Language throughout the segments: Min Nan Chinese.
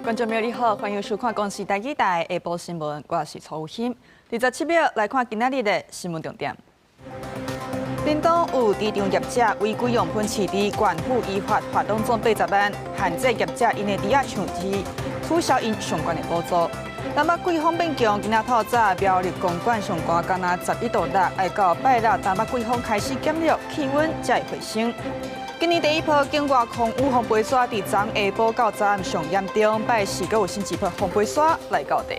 觀眾朋友你好，歡迎收看公視台語台下晡新聞，我是曹欣。27秒來看今仔日的新聞重點。屏東有豬場業者違規用噴飼豬，縣府依法罰攏總80萬，限制業者𪜶的豬仔上市，取消𪜶相關的補助。南北季風變強，今仔透早苗栗公館上懸干焦11度6，愛到拜六東北季風開始減弱，氣溫才會回升。今年第一波境外空污黃白沙佇昨下晡到昨暗上嚴重，拜四閣有新一波黃白沙來到地。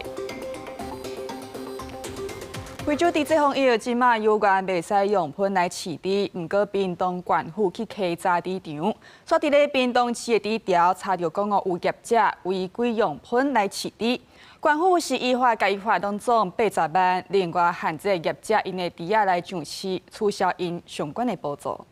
非洲豬瘟防疫，這馬有關袂使用噴來飼豬，毋過屏東縣府去稽查豬場，煞佇咧屏東市的豬寮查著講哦，有業者違規用噴來飼豬。縣府是依法共伊罰攏總80萬，另外限制業者𪜶的豬仔來上市，取消𪜶相關的補助。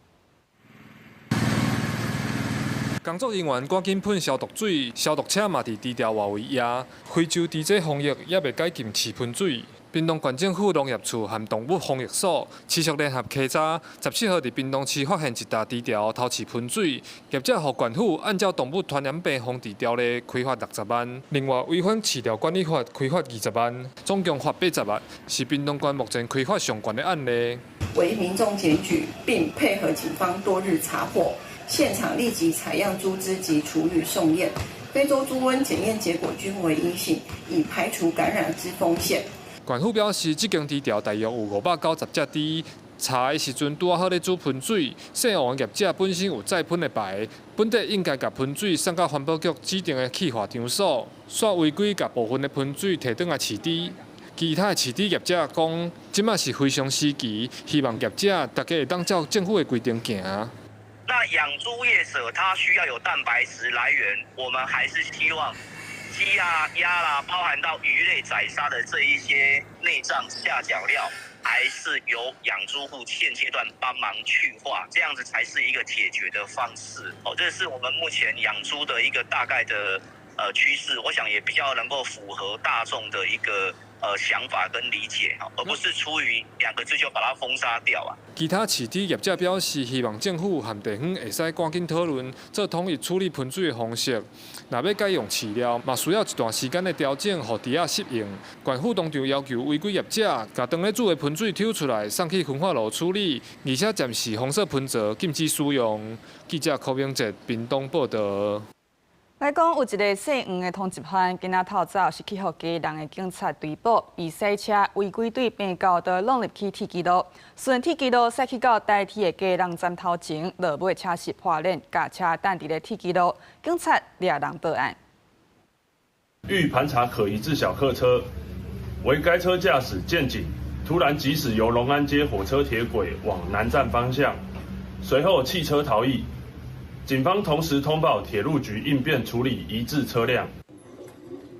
工作人員趕緊噴消毒水，消毒車嘛佇豬寮外圍壓。非洲豬瘟防疫猶未解禁飼噴水，屏東縣政府農業處和動物防疫所持續聯合稽查，17號佇屏東市發現一沓豬寮偷飼噴水，業者予縣府按照動物傳染病防治條例開罰60萬，另外違反飼料管理法開罰20萬，總共罰80萬，是屏東縣目前開罰上懸的案例。為民眾檢舉，並配合警方多日查獲。現場立即採樣豬隻及廚餘送驗，非洲豬瘟檢驗結果均為陰性，已排除感染之風險。縣府表示，這間豬寮大約有590隻豬，查的時陣拄仔好咧煮噴水，姓王業者本身有載噴的牌，本底應該共噴水送到環保局指定的氣化場所，煞違規共部分的噴水提轉來飼豬。其他的飼豬業者講，這馬是非常時期，希望業者大家會當照政府的規定行。那養豬業者他需要有蛋白質來源，我們還是希望雞啊、鴨啦，包含到魚類宰殺的這一些內臟下腳料，還是由養豬戶現階段幫忙去化，這樣子才是一個解決的方式。哦，這是我們目前養豬的一個大概的趨勢，我想也比較能夠符合大眾的一個想法跟理解，而不是出於兩個字就把它封殺掉啊。其他飼豬業者表示，希望政府和地方會使趕緊討論，做統一處理噴水的方式。若欲改用飼料，嘛需要一段時間的調整，予豬仔適應。縣府當場要求違規業者，共當咧煮的噴水抽出來，送去焚化爐處理，而且暫時封鎖噴槽，禁止使用。記者柯明哲屏東報道。來講有一个姓黃的通緝犯，今仔透早是去予基隆的警察追捕，伊駛車違規對平交道挵入去鐵支路，順鐵支路駛去到台鐵的基隆站頭前，落尾車是破鏈，共車擋佇咧鐵支路，警察掠人到案。欲盤查可疑之小客車，惟該車駕駛見警，突然疾駛由龍安街火車鐵軌往南站方向，隨後棄車逃逸。警方同時通報鐵路局應變處理疑置車輛。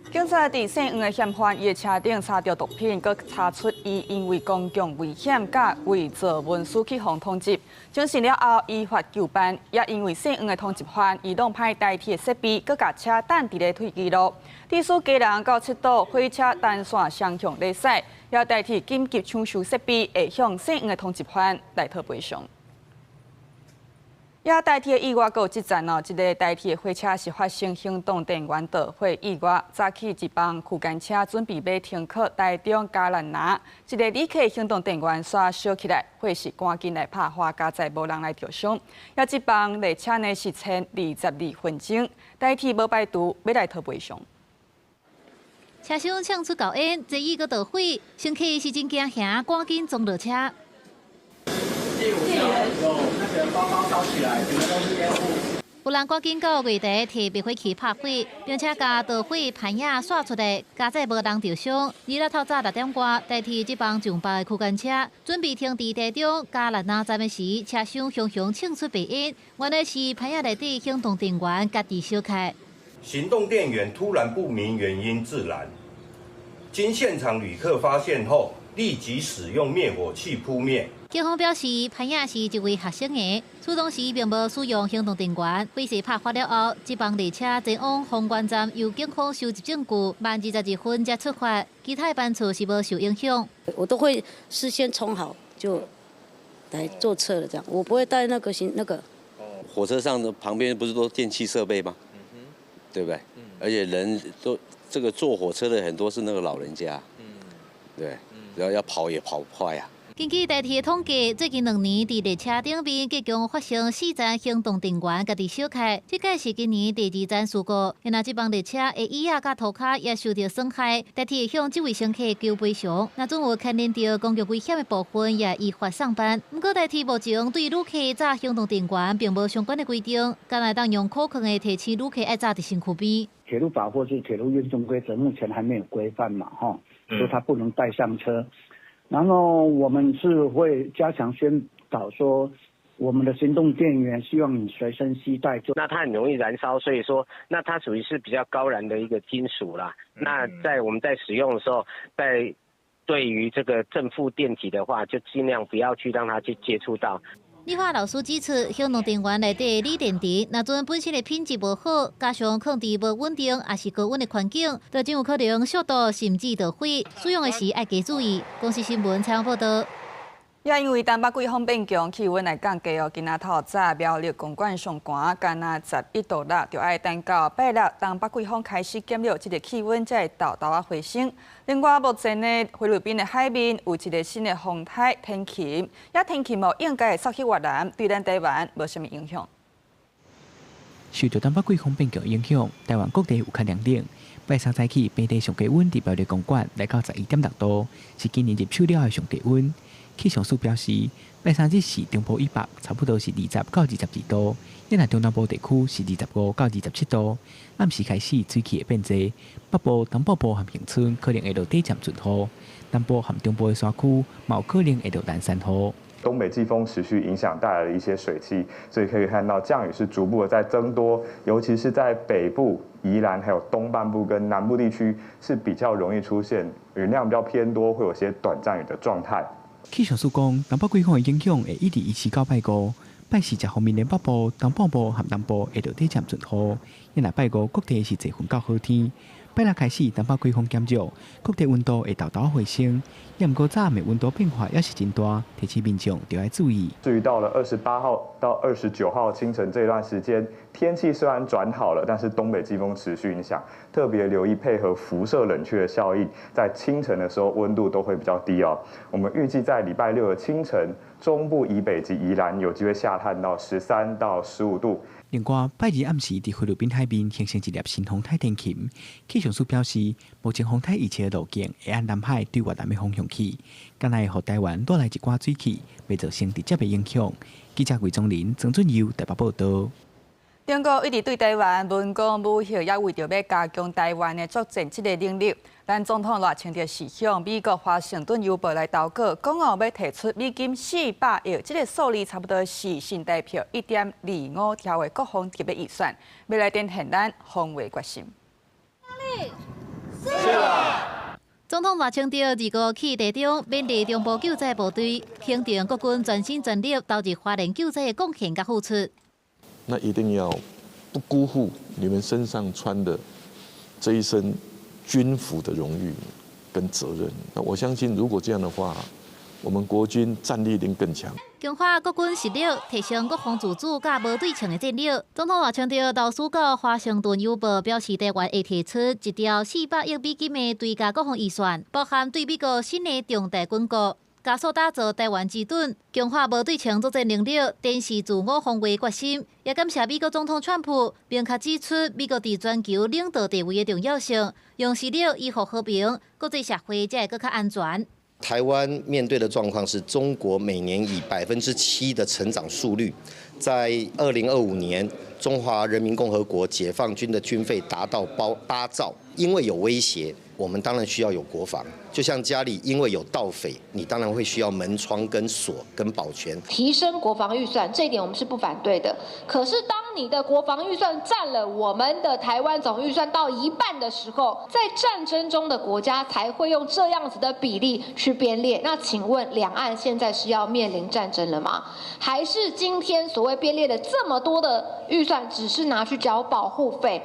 警察佇姓黃的嫌犯伊的車頂查著毒品，閣查出伊因為公共危險佮偽造文書去予通緝。偵訊了後，依法究辦。也因為姓黃的通緝犯，伊弄歹台鐵設備，閣共車擋佇咧鐵支路。致使基隆到七堵火車單線雙向咧駛，也台鐵緊急搶修設備，會向姓黃的通緝犯來討賠償。也台鐵意外閣有這站哦，這个台鐵火車是發生行動電源導火意外。早起一班區間車準備欲停靠台中嘉南拿，一个旅客行動電源煞燒起來，火勢趕緊來拍火，佳哉無人來著傷。也這班列車呢是前22分鐘，台鐵無排除欲來討賠償。車廂衝出厚煙，座椅閣導火，乘客是真驚嚇，趕緊衝落車。有那個包包燒起來，整個都是煙霧。有人趕緊到月台提滅火器拍火，並且共導火盤仔煞出來，佳哉無人著傷。二日透早6點外，台鐵這班上百的區間車準備停佇台中嘉南拿站的時，車廂熊熊衝出白煙，原來是盤仔內底行動電源家己燒開。行動電源突然不明原因自燃，經現場旅客發現後，立即使用滅火器撲滅。警方表示，潘仔是一位學生的，出動時並無使用行動電源。火勢拍發了後，這班列車前往豐原站，由警方收集證據，慢22分才出發，其他的班次是無受影響。我都會事先充好就來坐車了，這樣我不會帶那個行那個。火車上的旁邊不是都電器設備嗎？對不對？而且人都這個坐火車的很多是那個老人家，對，然後要跑也跑不快啊。根據台鐵的統計，最近2年佇列車頂面結共發生四層行動電源家己燒開，這屆是今年第二層事故。若這班列車的椅仔佮塗跤也受著損害，台鐵向這位乘客求賠償。若準有牽連著公共危險的部分，也依法送辦。毋過台鐵目前對旅客紮行動電源並無相關的規定，敢若會當用可囥的提醒旅客愛紮佇身軀邊。鐵路法或是鐵路運送規則目前還沒有規範嘛，吼，說他不能帶上車。然後我們是會加強宣導，說我們的行動電源希望你隨身攜帶。就那它很容易燃燒，所以說那它屬於是比較高燃的一個金屬啦。那在我們在使用的時候，在對於這個正負電極的話，就盡量不要去讓它去接觸到。理化老師指出，行動電源內底鋰電池，若陣本身的品質無好，加上放佇無穩定，抑是高溫的環境，就真有可能燒到甚至著火。使用的時愛加注意。公視新聞採訪報導。也因為東北季風變強，氣溫來降低哦。今仔透早苗栗公館上寒，干焦11.6度，著愛等到拜六東北季風開始減弱，這个氣溫才會沓沓仔回升。另外，目前呢，菲律賓的海面有一个新的風颱天琴，這天琴哦應該會掃去越南，對咱台灣無啥物影響。受著東北季風變強影響，台灣各地有較涼冷。拜三早起，平地上低溫佇苗栗公館來到11.6度，是今年入秋了的上低溫。氣象署表示，拜三日時中部以北差不多是20到22度，若中南部地區是25到27度。暗時開始水汽會變濟，北部、東北部和恆春可能會落短暫陣雨，南部和中部的山區嘛有可能會落連山雨。東北季風持續影響帶來了一些水汽，所以可以看到降雨是逐步的在增多，尤其是在北部、宜蘭還有東半部跟南部地區是比較容易出現雲量比較偏多，會有些短暫雨的狀態。氣象署講，東北季風的影響會一直維持到拜五。拜四這方面的北部、東半部和南部會落短暫陣雨。若拜五各地是濟雲到好天。拜六開始，東北季風減弱，各地溫度會沓沓回升。也毋過早暗的溫度變化也是真大，提醒民眾著愛注意。至於到了28號到29號清晨這段時間，天氣雖然轉好了，但是東北季風持續影響，特別留意配合輻射冷卻的效應，在清晨的時候溫度都會比較低哦。我們預計在禮拜六的清晨，中部以北及宜蘭有機會下探到13到15度。另外，拜二暗時佇菲律賓海面形成一粒新風颱天琴，氣象署表示，目前風颱預測的路徑會按南海對越南的方向去，敢若會予台灣帶來一寡水汽，袂造成直接的影響。記者魏宗林、曾俊佑台北報導。中國一直對台灣文攻武嚇，也為著欲加強台灣的作戰這个能力。咱總統賴清德是向美國華盛頓郵報來投稿，講哦欲提出美金400億，這个數字差不多是新台票1.25兆的國防特別預算，欲來展現咱防衛決心。總統賴清德25去台中勉勵中部救災部隊，肯定國軍全心全力投入花蓮救災的貢獻佮付出。那一定要不辜負你們身上穿的這一身軍服的榮譽跟責任。那我相信，如果這樣的話，我們國軍戰力一定更強。強化國軍實力，提升國防自主佮無對稱的戰力。總統賴清德投書到華盛頓郵報，表示台灣會提出一兆400億美金的追加國防預算，包含對美國新的重大軍購，加速打造台灣之盾，強化無對稱作戰能力，展示自我防衛決心。也感謝美國總統川普，明確指出美國佇全球領導地位的重要性，用實力維護和平，國際社會才會閣較安全。台灣面對的狀況是中國每年以7%的成長速率，在2025年，中華人民共和國解放軍的軍費達到8兆，因為有威脅，我們當然需要有國防。就像家裡因為有盜匪，你當然會需要門窗跟鎖跟保全。提升國防預算，這一點我們是不反對的。可是當你的國防預算佔了我們的台灣總預算到一半的時候，在戰爭中的國家才會用這樣子的比例去編列。那請問兩岸現在是要面臨戰爭了嗎？還是今天所謂編列的這麼多的預算，只是拿去繳保護費？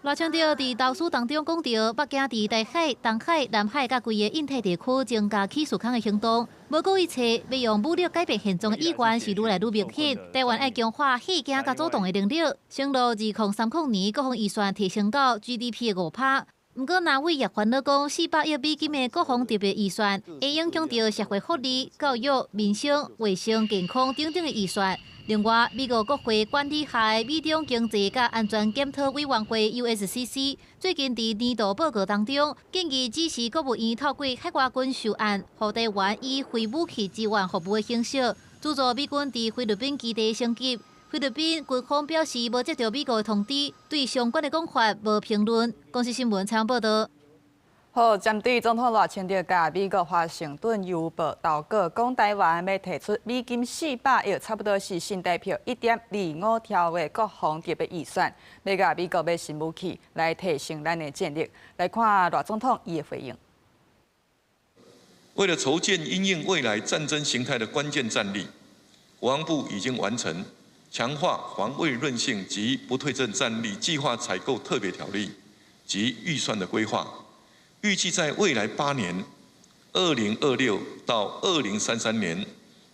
賴清德佇投書當中講著，北京佇台海、東海、南海佮規个印太地區增加起事空的行動，無顧一切，欲用武力改變現狀的意願是愈來愈明顯。台灣愛強化嚇驚佮阻擋的能力，承諾2030年國防預算提升到 GDP 的5%。毋過，藍委也煩惱講，400億美金的國防特別預算會影響著社會福利、教育、民生、衛生、健康等等的預算。另外，美國國會管理下的美中經濟佮安全檢討委員會 USCC 最近佇年度報告當中，建議指示國務院透過海外軍售案，予台灣以非武器支援服務的形式，資助美軍佇菲律賓基地升級。菲律賓軍方表示無接著美國的通知，對相關的講法無評論。公視新聞採訪報導。好，針對總統賴清德佮美國華盛頓郵報投稿，講台灣欲提出美金400億，差不多是新台幣1.25兆的國防特別預算，欲共美國買新武器來提升咱的戰力。來看賴總統伊的回應。為了籌建因應未來戰爭形態的關鍵戰力，國防部已經完成強化防衛韌性及不對稱戰力計劃採購特別條例及預算的規劃。預計在未來8年，2026到2033年，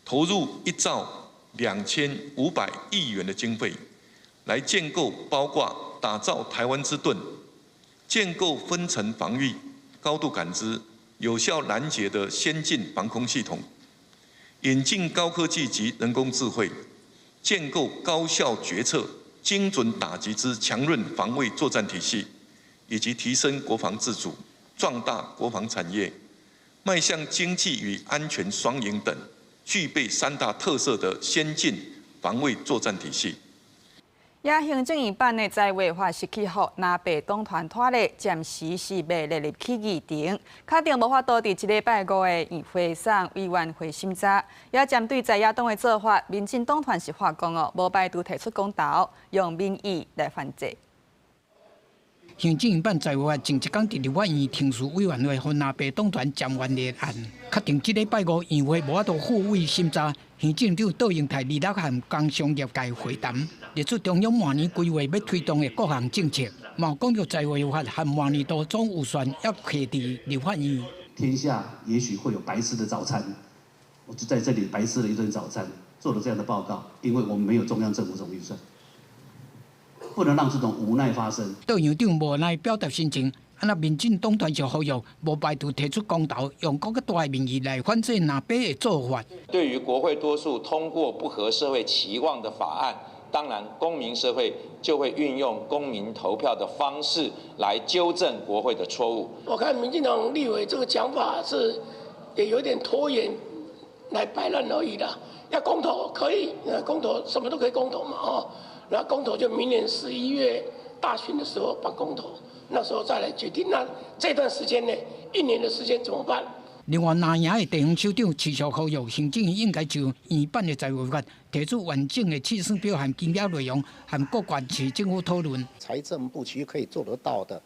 投入1兆2500億元的經費，來建構包括打造台灣之盾、建構分層防禦、高度感知、有效攔截的先進防空系統，引進高科技及人工智慧，建構高效決策、精準打擊之強韌防衛作戰體系，以及提升國防自主、壯大國防產業，邁向經濟與安全雙贏等，具備三大特色的先進防衛作戰體系。也行政院版的在位法失去予藍白黨團拖累，暫時是袂列入去議程，確定無法度佇這禮拜五的院會上委員會審查。也針對在野黨的做法，民進黨團是話講哦，無排除提出公投，用民意來反制。行政院版在法前一工佇立法院程序委員會予藍白黨團暫緩列案，確定這禮拜五院會無法度付委審查。行政長卓榮泰二六和工商業界會談，列出中央明年規劃欲推動的各項政策，嘛講著在位法和明年度總預算猶提佇立法院。天下也許會有白吃的早餐，我就在這裡白吃了一頓早餐，做了這樣的報告，因為我們沒有中央政府總預算。不能讓這種無奈發生。卓院長無奈表達心情，啊那民進黨團就呼籲，無排除提出公投，用閣較大的民意來反制藍白的做法。對於國會多數通過不合社會期望的法案，當然公民社會就會運用公民投票的方式來糾正國會的錯誤。我看民進黨立委這個講法是也有點拖延來擺爛而已啦。要公投可以，公投什麼都可以公投嘛，哦。那公投就明年11月大選的時候辦公投，那時候再來決定。那這段時間呢，一年的時間怎麼辦？另外，藍營的地方首長持續呼籲行政院應該就院版的在位法提出完整的試算表和金額內容，和各縣市政府討論。財政部其實可以做得到的，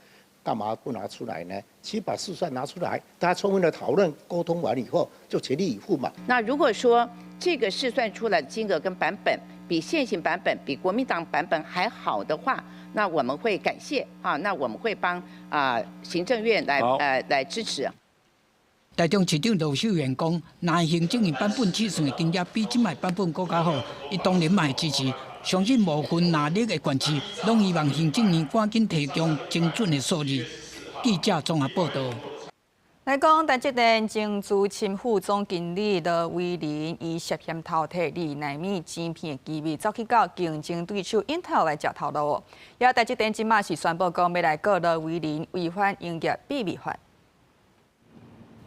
幹嘛不拿出來呢？其實把試算拿出來，大家充分的討論溝通完以後，就全力以赴嘛。那如果說這個試算出來的金額跟版本比現行版本、比國民黨版本還好的話，那我們會感謝啊，那我們會幫啊行政院來支持。台中市長盧秀燕講，若行政院版本試算的金額比這擺版本閣較好，伊當然嘛會支持。相信無分藍綠的縣市，攏希望行政院趕緊提供精準的數字。記者綜合報導。來講，台積電前資深副總經理羅威霖，伊涉嫌偷提2奈米晶片機密，走去到競爭對手 Intel 來食頭路哦。也台積電這馬是宣布講，欲來告羅威霖違反營業秘密法。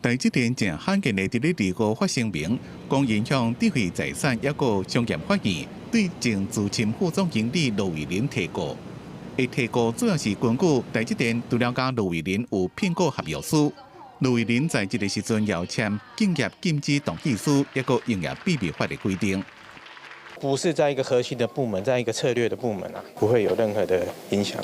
台積電誠罕見的佇咧二五發聲明，講𪜶向智慧財產抑閣商業法院對前資深副總經理羅威霖提告。會提告主要是根據台積電除了佮羅威霖有聘僱合約書。羅威霖在這个時陣有簽競業禁止同意書，抑閣營業秘密法的規定。不是在一個核心的部門，在一個策略的部門啊，不會有任何的影響。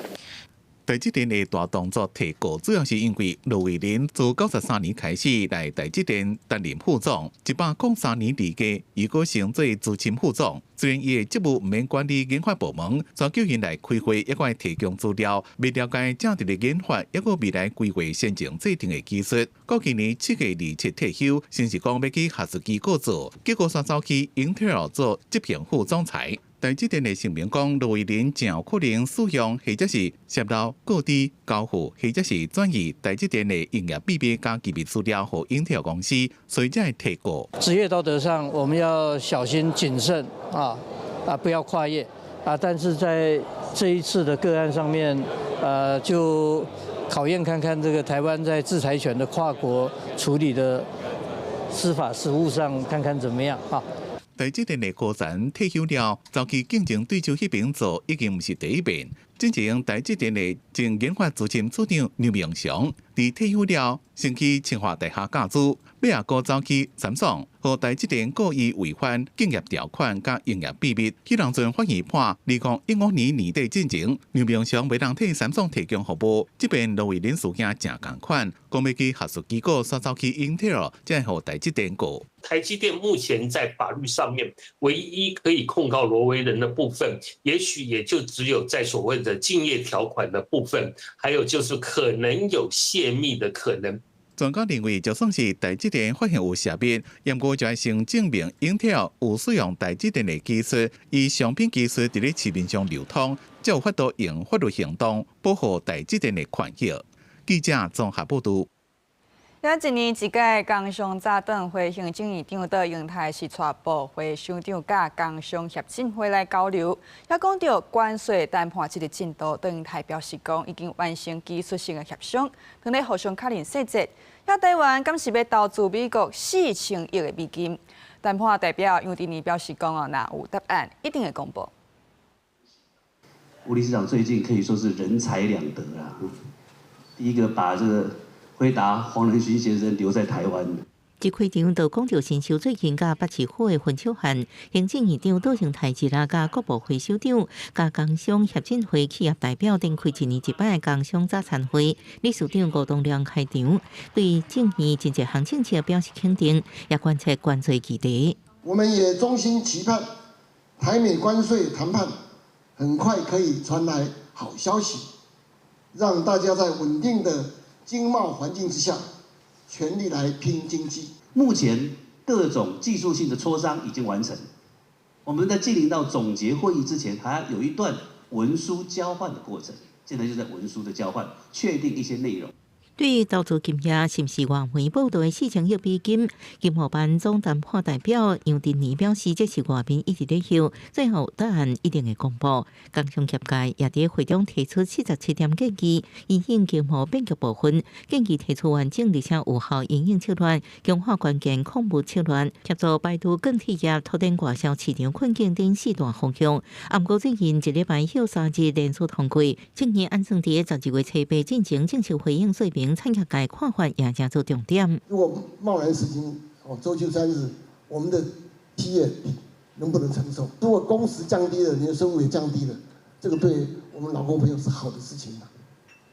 台積電的大動作提告，主要是因為羅蔚霖自93年開始來台積電擔任副總，103年離家，伊閣升做資深副總。雖然伊的職務毋免管理研發部門，卻叫𪜶來開會，抑閣愛提供資料，欲了解正佇咧研發，抑閣未來規劃先進製程的技術。閣今年7月27退休，先是講欲去學術機構做，結果煞走去英特爾做執行副總裁。台積電的聲明講，羅蔚霖誠有可能使用或者是洩露、告知、交付或者是轉移台積電的營業秘密佮機密資料予英特爾公司，所以才會提告。職業道德上，我們要小心謹慎啊啊，不要跨越啊。但是在這一次的個案上面，就考驗看看這個台灣在智財權的跨國處理的司法實務上，看看怎麼樣啊。台積電的高層退休了，走去競爭對手彼爿做，已經毋是第一遍。之前台積電的前研發資深處長劉明祥，佇退休了，先去清華大學教書，尾仔閣走去三星，予台積電告伊違反競業條款佮營業秘密。彼當陣法院判，2015年年底進前，劉明祥袂當替三星提供服務。這邊羅蔚霖事件誠仝款，講欲去學術機構，煞走去英特爾，才會予台積電告。台積電目前在法律上面唯一可以控告羅蔚霖的部分，也許也就只有在所謂的競業條款的部分，還有就是可能有洩密的可能。專家認為，就算是台積電發現有洩密，毋過就愛先證明英特爾有使用台積電的技術，以商品技術佇咧市面上流通，才有法度用法律行動保護台積電的權益。記者綜合報導。這一年一屆工商早頓會，行政院長卓榮泰是帶部會首長佮工商協進會來交流，也講著關稅談判這个進度，卓榮泰表示講已經完成技術性的協商，正咧互相確認細節。也台灣敢是欲投資美國4000億的美金？談判代表楊振寧表示講哦，若有答案一定會公布。吳理事長最近可以說是人財兩得啦。第一個把這個輝達黃仁勳先生留在台灣。這開場就講著新秀最近佮北市府的分手案，行政院長卓榮泰一日佮各部會首長、佮工商協進會企業代表等開一年一擺工商早餐會，理事長吳東亮開場，對政院真濟項政策表示肯定，也關切關稅議題。我們也衷心期盼台美關稅談判很快可以傳來好消息，讓大家在穩定的經貿環境之下，全力來拼經濟。目前各種技術性的磋商已經完成，我們在進行到總結會議之前，還有一段文書交換的過程。現在就在文書的交換，確定一些內容。對於投資金額是毋是外媒報導的4000億美金，經貿辦總談判代表楊振寧表示，這是外面一直咧求，最後答案一定會公布。工商業界也佇會中提出47點建議，因應經貿變局部分，建議提出完整而且有效因應策略，強化關鍵礦物策略，協助排除鋼鐵業、拓展外銷市場困境等四大方向。啊，毋過最近一禮拜休3日連續通過，政院按算佇12月初8進行正式回應說明。產業界看法也誠做重點。如果貿然實行哦週休3日，我們的企業能不能承受？如果工時降低了，你的收入也降低了，這個對我們勞工朋友是好的事情嗎？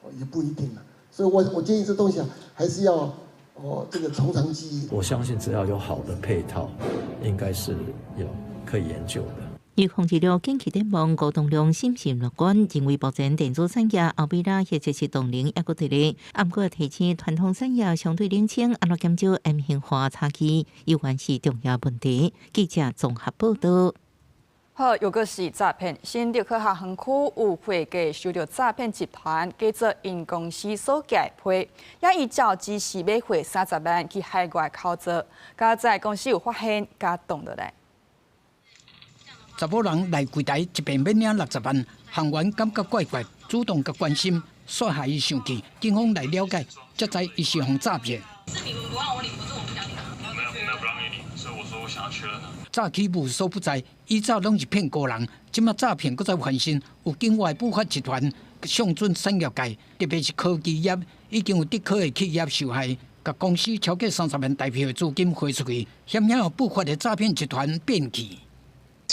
哦，也不一定啊。所以我建議這東西啊，還是要哦這個從長計議。我相信只要有好的配套，應該是有可以研究的。預控制了景氣展望，吳東亮審慎樂觀，認為目前電子產業後壁啦，或者是動能抑閣佇咧，毋過提醒傳統產業相對冷清，按怎減少 M 型化差距，猶原是重要問題。記者綜合報導。好，又閣是詐騙。新竹科學園區有會計收著詐騙集團，假做𪜶公司所寄批，也依照指示欲匯30萬去海外口座，佳哉公司有發現，共擋落來。查某人來櫃台，一遍欲領60萬，行員感覺怪怪，主動共關心，煞予伊生氣。警方來了解，才知伊是予詐騙。是你們不讓我領，不是我不想領。沒有沒有不讓你領，所以我說我想要確認啊。詐欺無所不在，以早攏是騙高人，這馬詐騙閣再翻新，有境外不法集團相準產業界，特別是科技業，已經有竹科的企業受害，共公司超過30萬台幣的資金匯出去，險險予不法的詐騙集團變去。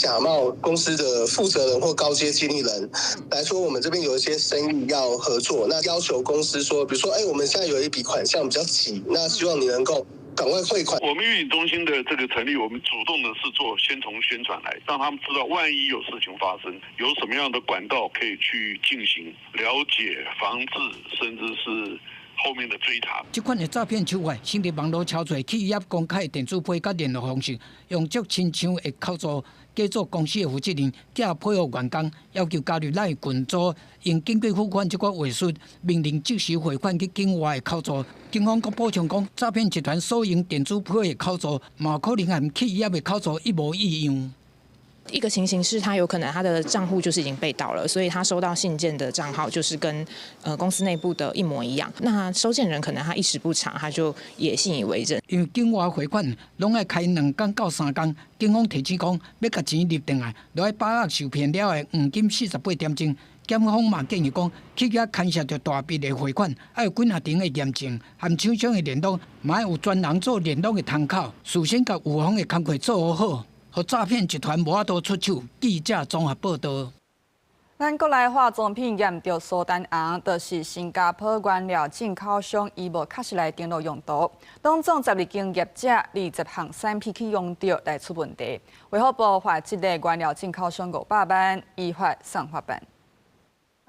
假冒公司的負責人或高階經理人來說，我們這邊有一些生意要合作，那要求公司說，比如說，我們現在有一筆款項比較急，那希望你能夠趕快匯款。我們預警中心的這個成立，我們主動的是做先從宣傳來，讓他們知道萬一有事情發生，有什麼樣的管道可以去進行了解、防治，甚至是後面的追查。這款的詐騙手法，先佇網路抄揣企業公開電子批佮聯絡方式，用足親像會口座假做公司的負責人，寄批予員工，要求加入 LINE 群組，用緊急付款這款話術，命令即時匯款去境外的口座。警方閣補充講，詐騙集團所用電子批的口座，嘛可能和企業的口座一模一樣。一個情形是他有可能他的賬戶就是已經被盜了，所以他收到信件的賬號就是跟公司內部的一模一樣。那收件人可能他一時不察，他就也信以為真。因為境外匯款攏愛開2工到3工，警方提醒講，欲共錢入轉來，著愛把握受騙了的黃金48點鐘。檢方嘛建議講，企業牽涉著大筆的匯款，愛有幾若層的驗證，和廠商的聯絡，嘛愛有專人做聯絡的窗口，事先共預防的工作做好。予詐騙集團無法度出手。記者綜合報道。咱國內化妝品驗著蘇丹紅，就是新加坡原料進口商伊無確實來登錄用途，當中12間業者20項產品去用著來出問題。衛福部罰這个原料進口商500萬，依法送法辦。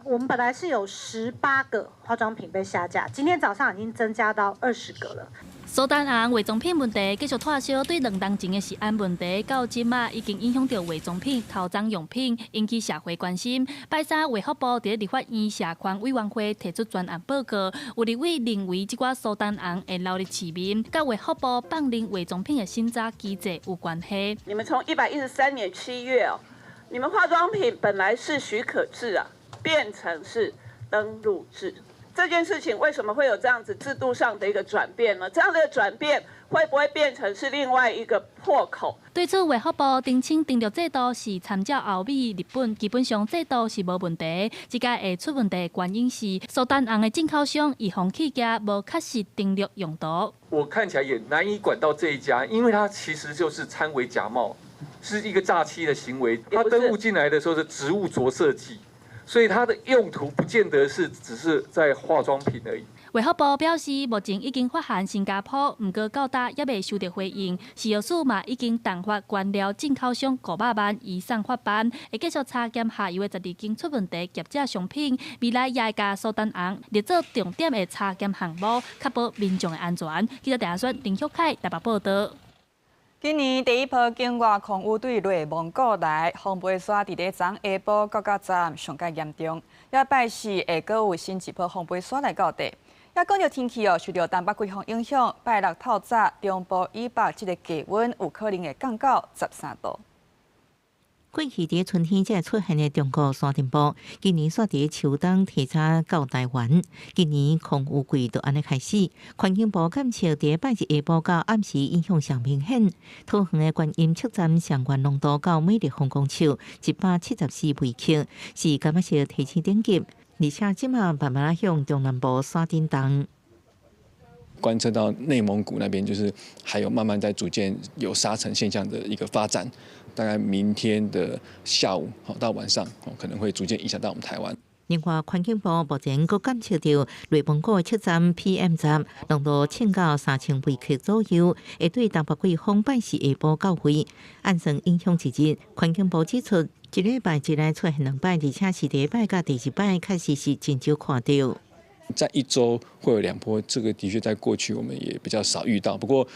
我們本來是有18個化妝品被下架，今天早上已經增加到20個了。蘇丹紅化妝品問題繼續拖燒，對兩冬前的食安問題，到這馬已經影響著化妝品、頭鬃用品，引起社會關心。拜三，衛福部佇立法院社環委員會提出專案報告，有立委認為這寡蘇丹紅會流入市面，佮衛福部放任化妝品的審查機制有關係。你們從113年7月哦，你們化妝品本來是許可制啊，變成是登錄制。這件事情為什麼會有這樣子制度上的一個轉變呢？這樣的轉變會不會變成是另外一個破口？對此，衛福部澄清，登錄制度是參照歐美、日本，基本上制度是無問題。這擺會出問題的原因是蘇丹紅的進口商預防企業無確實登錄用途。我看起來也難以管到這一家，因為它其實就是摻偽假冒，是一個詐欺的行為。它登錄進來的時候是植物着色劑。所以它的用途不見得是只是在化妝品而已。衛福部表示，目前已經發函新加坡，毋過到今猶未收著回應。食藥署嘛已經重罰原料進口商500萬移送法辦，會繼續查檢下游的12間出問題業者商品，未來也會共蘇丹紅列做重點的查檢項目，確保民眾的安全。記者鄭亞林旭凱台北報道。今年第一波境外狂雨對內蒙古來，風飛沙佇咧昨下晡到較早上蓋嚴重，也拜四會閣有新一波風飛沙來到地。也講著天氣哦，受著東北季風影響，拜六透早中部以北這个低溫有可能會降到13度。過去佇春天才會出現的中國沙塵暴，今年煞佇秋冬提早到台灣。今年空雨季就按呢開始，環境部監測佇拜日下晡到暗時影響上明顯。桃園的觀音測站上懸濃度到每立方公尺174微克，是柑仔色提醒等級。而且這馬慢慢向中南部徙振動。觀測到內蒙古那邊，就是還有慢慢在逐漸有沙塵現象的一個發展。大概明天的下午到晚上，可能會逐漸影響到我們台灣。另外，環境部目前閣監測著內蒙古的測站 PM10濃度衝到3000微克左右，會對東北季風拜四下晡到位，按算影響一日。環境部指出，一禮拜之內出現兩擺，而且是第一擺佮第二擺，確實是真少看著。在一周會有兩波，這個的確在過去我們也比較少遇到。不過，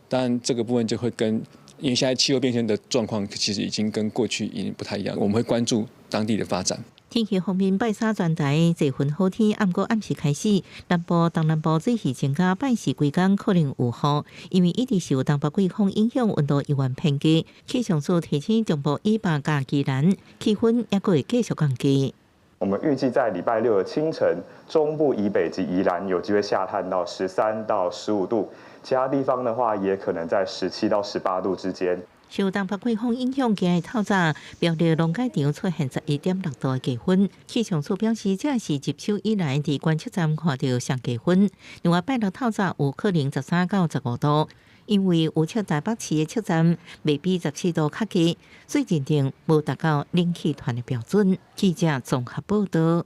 當然這個部分就會跟，因為現在氣候變遷的狀況其實已經跟過去已經不太一樣，我們會關注當地的發展。天氣方面，拜三全台濟雲好天，毋過暗時開始，南部、東南部水汽增加，拜四規工可能有雨，因為一直受東北季風影響，溫度猶原偏低。氣象署提醒中部以北佮宜蘭，氣溫猶閣會繼續降低。我們預計在禮拜六的清晨，中部以北及宜蘭有機會下探到13到15度，其他地方的話也可能在17到18度之間。受東北季風影響，今日透早苗栗農改場出現11.6度的低溫。氣象署表示，這是入秋以來佇觀測站看著上低溫。另外，拜六透早有可能13到15度。因為有測台北市的測站袂比17度較低，所以認定無達到冷氣團的標準。記者綜合報道。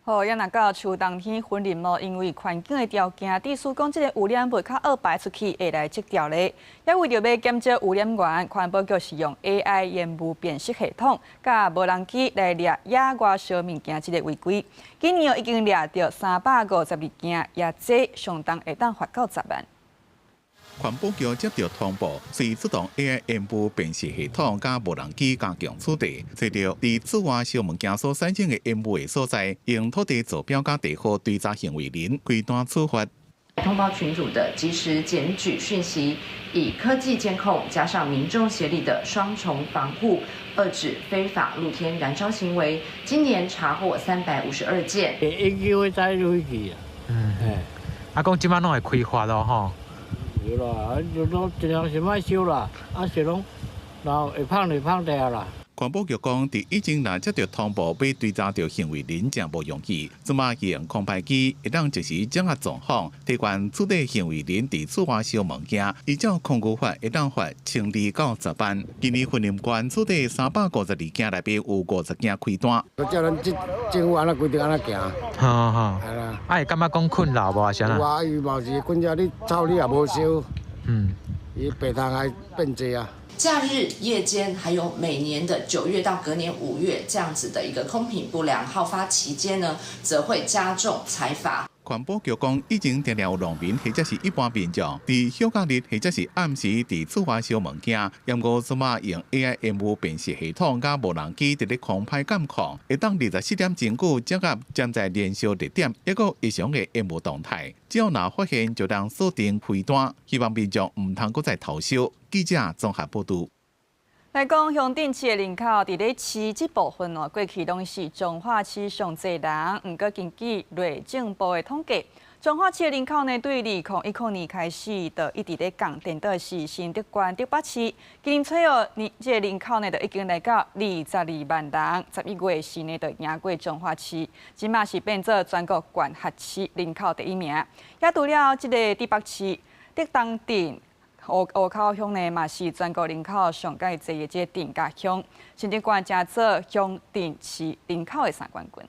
好，也若到秋冬天，雲林嘛因為環境的條件，致使講這个污染物較惡排出去會來積掉咧。也為著欲減少污染源，環保局是用 AI 煙霧辨識系統，佮無人機來掠野外燒物件這个違規。今年已經掠著352件，也這相當會當罰到10萬。環保局接著通報，隨出動 AI 煙霧辨識系統佮無人機加強取締，揣著佇室外燒物件所產生的煙霧的所在，用土地坐標佮地號追查行為人，開單處罰。通報群組的即時檢舉訊息，以科技監控加上民眾協力的雙重防護，遏止非法露天燃燒行為。今年查獲352件。一機會再落去啊！嗯，啊，講這擺攏會開罰囉吼。有啦，就攏盡量是莫燒啦，啊是攏，然後會芳就芳掉啦。環保局講，佇以前若接著通報欲追查著行為人，誠無容易。這馬用空拍機會當即時掌握狀況，提懸處理行為人佇室外燒物件，依照空污法會當罰1200到10萬。今年雲林縣取締352件內面有50件開單。照咱這政府按呢規定按呢行。好好。係啦。啊，會感覺講困擾無啊？啥有啊，伊嘛是棍仔你草你也無燒。伊白炭還變濟啊。假日、夜間，還有每年的9月到隔年5月這樣子的一個空品不良好發期間呢，則會加重裁罰。環保局講，以前定定有農民或者是一般民眾，佇休假日或者是暗時佇室外燒物件，毋過這馬用 AI 煙霧辨識系統佮無人機佇咧空拍監控，會當24點鐘久掌握潛在燃燒熱點，抑閣異常的煙霧動態，只要若發現就通鎖定開單，希望民眾毋通閣再偷燒。記者綜合報導。來講鄉鎮市的人口，佇咧市這部分哦，過去攏是彰化市上濟人。毋過根據內政部的統計，彰化市的人口呢，對2010年開始就一直咧降，顛倒是新竹縣竹北市，今年初哦，年這个人口呢，就已經來到22萬人。11月時呢，就贏過彰化市，這馬是變做全國縣轄市人口第一名。也除了這个竹北市、竹東鎮。湖湖口鄉呢，嘛是全國人口上蓋濟的這个鎮佮鄉，新竹縣成做鄉鎮市人口的三冠軍。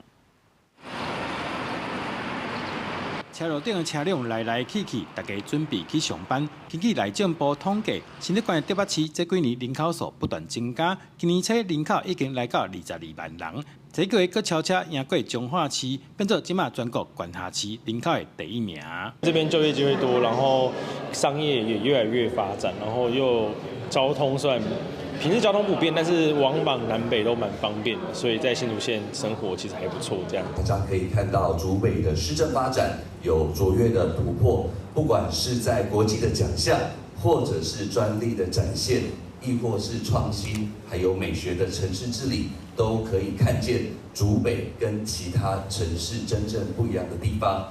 車路頂的車輛來來去去，大家準備去上班。根據內政部統計，新竹縣竹北市這幾年人口數不斷增加，今年初人口已經來到22萬人。這個月閣超車贏過彰化市，變做這馬全國縣轄市人口的第一名。這邊就業機會多，然後商業也越來越發展，然後又交通雖然平日交通不便，但是往往南北都蠻方便的，所以在新竹縣生活其實還不錯。這樣，大家可以看到竹北的市政發展有卓越的突破，不管是在國際的獎項，或者是專利的展現，亦或是創新，還有美學的城市治理，都可以看見竹北跟其他城市真正不一樣的地方。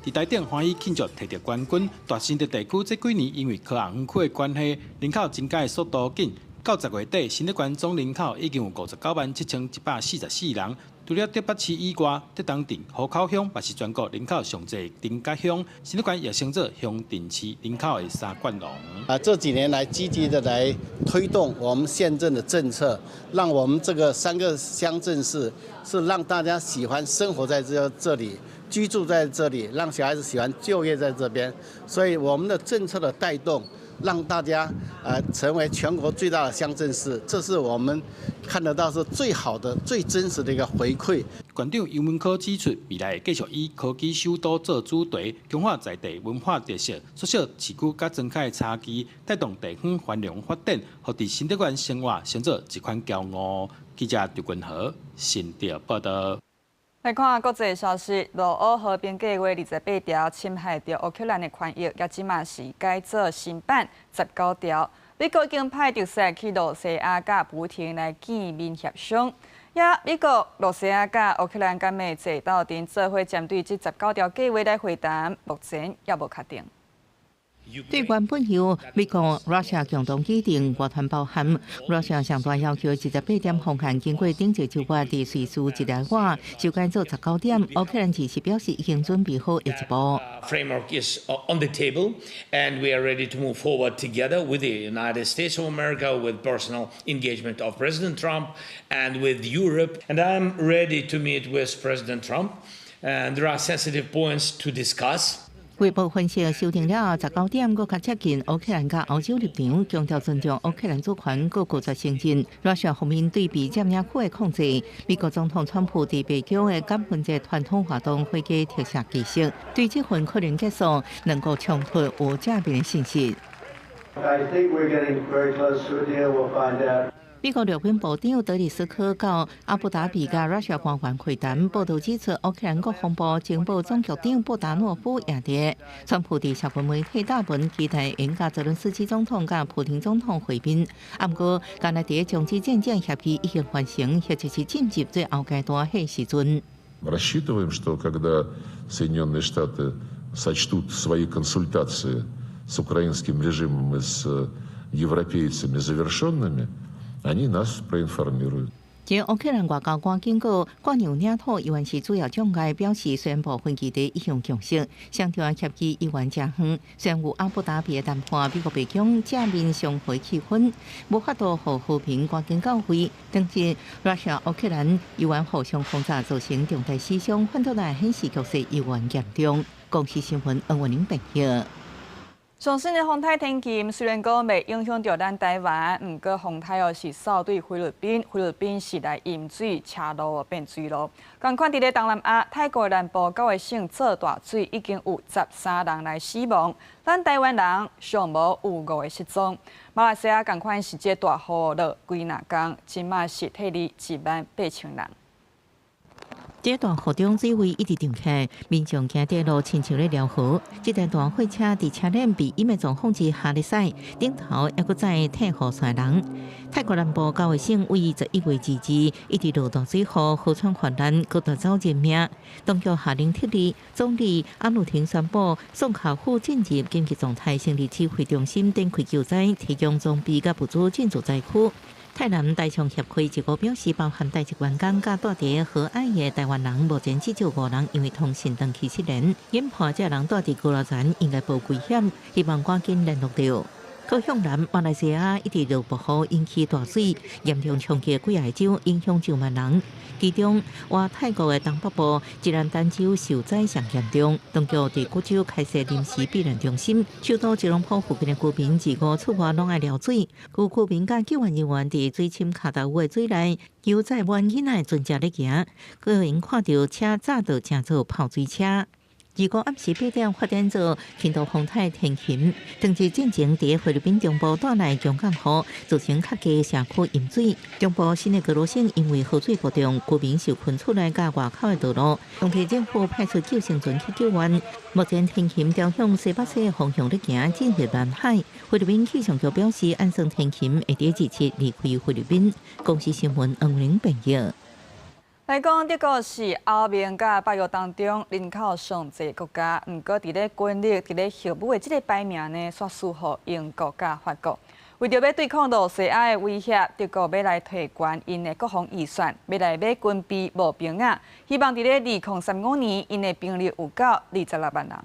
佇台頂歡喜慶祝摕著冠軍，大新竹地區這幾年因為科學園區的關係，人口增加的速度緊。到10月底，新竹縣總人口已經有59萬7144人。除了竹北市以外，竹東鎮、湖口鄉嘛是全國人口上濟鎮佮鄉。新竹縣也升做鄉鎮市人口的三冠王。啊，這幾年來積極的來推動我們縣政的政策，讓我們這個三個鄉鎮市是讓大家喜歡生活在這裡，居住在這裡，讓小孩子喜歡就業在這邊。所以我們的政策的帶動，讓大家成為全國最大的鄉鎮市，這是我們看得到是最好的、最真實的一個回饋。縣長游文科指出，未來會繼續以科技首都做主題，強化在地文化特色，縮小市區佮莊腳的差距，帶動地方繁榮發展，予佇新竹縣生活成做一款驕傲。記者劉君和新竹報道。來看國際消息，羅烏和平計畫28條侵害著烏克蘭的權益，也這馬是改做新版19條。美國已經派特使去羅西亞佮普廷來見面協商。也美國、羅西亞佮烏克蘭敢會坐鬥陣做伙針對這十九條計畫來會談，目前猶無確定。對原本由美國、Russia 共同擬定外團包含 Russia 上大要求28點方案，經過頂一週月佇瑞士日內瓦修改做19點。烏克蘭只是表示已經準備好下一步。 Framework is on the table, and we are ready to move forward together with the United States of America, with personal engagement of President Trump, and with Europe. And I'm ready to meet with President Trump. And there are sensitive points to discuss. 衛報分析修訂了19點，閣較接近烏克蘭佮歐洲立場，強調尊重烏克蘭主權，閣拒絕承認。Russia 方面對被佔領區的控制，美國總統川普佇白宮的感恩節傳統活動會計特赦儀式，對這份可能結束兩國衝突有正面的信息。 I think we're getting very close to a deal. We'll find out. 美國陸軍部長德里斯科到阿布達比佮 Russia 官員會談，報道指出，烏克蘭國防部情報總局長布達諾夫也佇。川普佇社群媒體貼文，期待會佮澤倫斯基總統佮普丁總統會面。毋過，敢若佇終止戰爭協議已經完成，或者是進入最後階段彼時陣。 Рассчитываем, что когда Соединенные Штаты сочтут свои консультации с украинским режимом и с европейцами завершенными, они нас проинформируют. 前烏克蘭外交官警告，割讓領土猶原是主要障礙，表示宣布分歧佇一項共識，相對協議猶原誠遠。雖然有阿布達比的談判，美國白宮正面相會氣氛，無法度予和平趕緊到位。但是，Russia、烏克蘭猶原互相封殺，造成重大死傷，反倒來顯示局勢猶原嚴重。公視新聞黃文玲報道。上新的風颱天氣，雖然講袂影響著咱台灣，毋過風颱哦是掃對菲律賓，菲律賓是來淹水，車路變水路。仝款佇咧東南亞，泰國南部九個省做大水，已經有13人來死亡，咱台灣人上無有五個失蹤。馬來西亞仝款是這大雨落幾若工，這馬是撤離1萬8千人。這大雨中水位一直漲起來，民眾行佇路親像咧撩河。這台大貨車佇車輪被淹的狀況之下咧駛，頂頭猶閣載退雨傘人。泰國南部九個省位11月22日一直落大水雨，河川泛濫，閣奪走人命。當局下令撤離，總理阿努廷宣布，宋卡府進入緊急狀態，成立指揮中心，展開救災，提供裝備佮物資進駐災區。泰南台商協會一個表示，包含台籍員工佮蹛佇河岸的台灣人，目前至少五人因為通訊斷去失聯，研判這人蹛佇高樓層應該無危險，希望趕緊聯絡著。閣向南，馬來西亞一直落暴雨，引起大水，嚴重衝擊幾个州，影響上萬人。其中，倚泰國的東北部吉蘭丹州受災上嚴重，當局佇古州開設臨時避難中心，首都吉隆坡附近的居民自五出外攏愛撩水，有居民佮救援人員佇水深跤頭有的水內，救載滿囡仔的船隻咧行，閣予𪜶看著車載著成做泡水車。25暗時8點發展做輕度風颱天琴，當日進前佇菲律賓中部帶來強降雨，造成較低社區淹水。中部新的格羅省因為河水暴漲，居民受困厝內佮外口的道路，當地政府派出救生船去救援。目前天琴朝向西北西的方向咧行，進入南海。菲律賓氣象局表示，按算天琴會佇27離開菲律賓。公視新聞黃玲編譯。來講，德國是歐盟佮北約當中人口上濟國家，毋過佇咧軍力、佇咧核武的這个排名呢，煞輸予英國佮法國。為著欲對抗羅西亞的威脅，德國欲來提懸𪜶的國防預算，欲來買軍備募兵仔，希望佇咧2035年，𪜶的兵力有夠26萬人。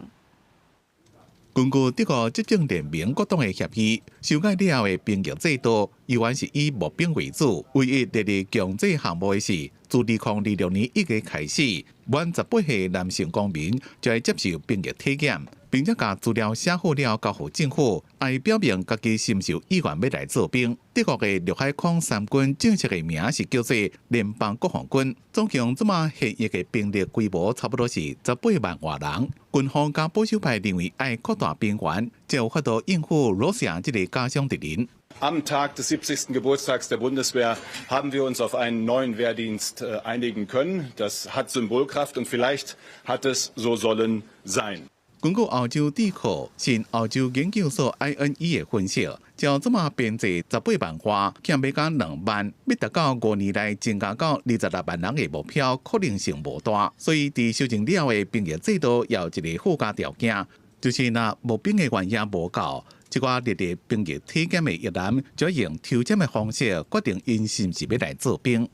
根據德國執政聯盟各黨的協議，修改了後的兵役制度，猶原是以募兵為主。唯一列入強制項目的是，自2026年1月開始，滿18歲男性公民就會接受兵役體檢，並且共資料寫好了交予政府，愛表明家己是毋是有意願欲來做兵。德國的陸海空三軍正式的名是叫做聯邦國防軍，總共這馬現役的兵力規模差不多是18萬外人。軍方佮保守派認為愛擴大兵員，才有法度應付羅西亞這个假想敵人。 Am Tag des 70. Geburtstags der Bundeswehr haben wir uns auf einen neuen Wehrdienst einigen können. Das hat Symbolkraft und vielleicht hat es so sollen sein. 根據歐洲智庫新歐洲研究所 INE 的分析，照這馬編制18萬外，減欲加2萬，欲達到5年內增加到26萬人的目標，可能性無大。所以，佇修正了後的兵役制度，有一个附加條件。就是若募兵的原因無夠，這寡列入兵役體檢的役男，就用抽籤的方式決定𪜶是毋是欲來做兵。